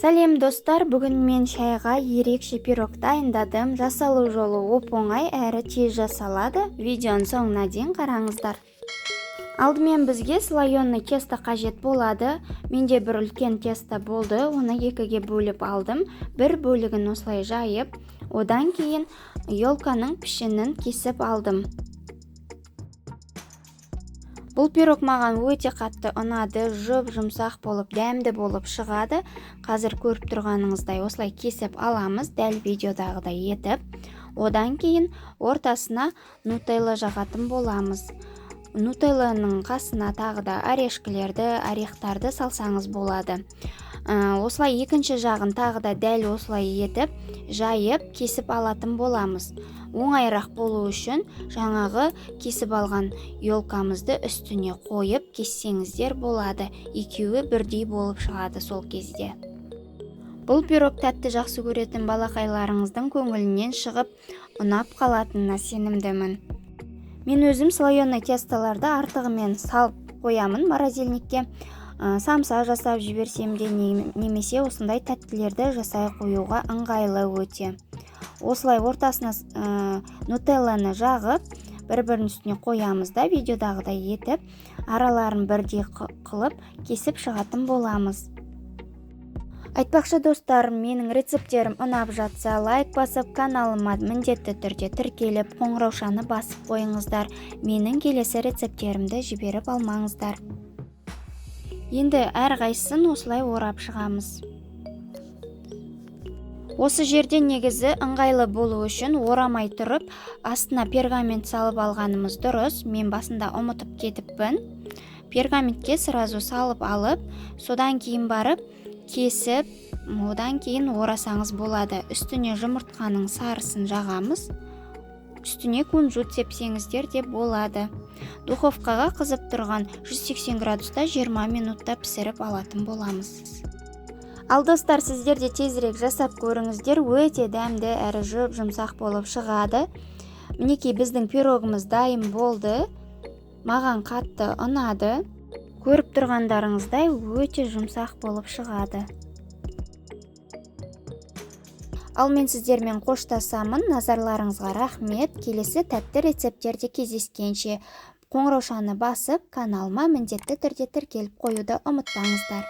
Сәлем, достар! Бүгін мен шайға ерекше пирог дайындадым. Жасалу жолы оп-оңай әрі тез жасалады. Видеоның соңына дейін қараңыздар. Алдымен бізге слоеный тесто қажет болады. Менде бір үлкен тесто болды, оны екіге бөліп алдым. Бір бөлігін осылай жайып, одан кейін елканың пішінін кесіп алдым. Бұл пирог маған өте қатты ұнады, жұп жұмсақ болып, дәмді болып шығады. Қазір көріп тұрғаныңыздай, осылай кесіп аламыз, дәл видеодағыдай етіп. Одан кейін ортасына нутелла жағатын боламыз. Нутелланың қасына тағы да орешкілерді, орехтарды салсаңыз болады. Осылай екінші жағын тағы да дәл осылай етіп жайып, кесіп алатын боламыз. Оңайырақ болу үшін жаңағы кесіп алған елкамызды үстіне қойып кессеңіздер болады. Екеуі бірдей болып шығады сол кезде. Бұл пирог тәтті жақсы көретін балақайларыңыздың көңілінен шығып, ұнап қалатынына сенімдімін. Мен өзім слоеный тестоларды артығымен салып қоямын морозильникке. Самса жасап жіберсем де немесе осындай тәттілерді жасай қоюға ыңғайлы өте. Осылай ортасына нутелланы жағып, бір бірінің үстіне қоямыз да, видеодағыдай етіп араларын бірдей қылып кесіп шығатын боламыз. Айтпақшы, достар, менің рецепттерім ұнап жатса, лайк басып, каналыма міндетті түрде тіркеліп, қоңыраушаны басып қойыңыздар. Менің келесі рецепттерімді жіберіп алмаңыздар. Енді әрқайсысын осылай орап шығамыз. Осы жерде негізі ыңғайлы болу үшін орамай тұрып, астына пергамент салып алғанымыз дұрыс. Мен басында ұмытып кетіппін. Пергаментке сразу салып алып, содан кейін барып кесіп, одан кейін орасаңыз болады. Үстіне жұмыртқаның сарысын жағамыз. Үстіне кунжут сепсеңіздер де болады. Духовкаға қызып тұрған 180 градуста 20 минутта пісіріп алатын боламыз. Ал, достар, сіздер де тезірек жасап көріңіздер. Өте дәмді әрі жұп жұмсақ болып шығады. Мінекей, біздің пирогымыз дайын болды. Маған қатты ұнады. Көріп тұрғандарыңыздай, өте жұмсақ болып шығады. Ал мен сіздермен қоштасамын. Назарларыңызға рахмет. Келесі тәтті рецепттерде кездескенше, қоңыраушаны басып, каналыма міндетті түрде тіркеліп қоюды ұмытпаңыздар.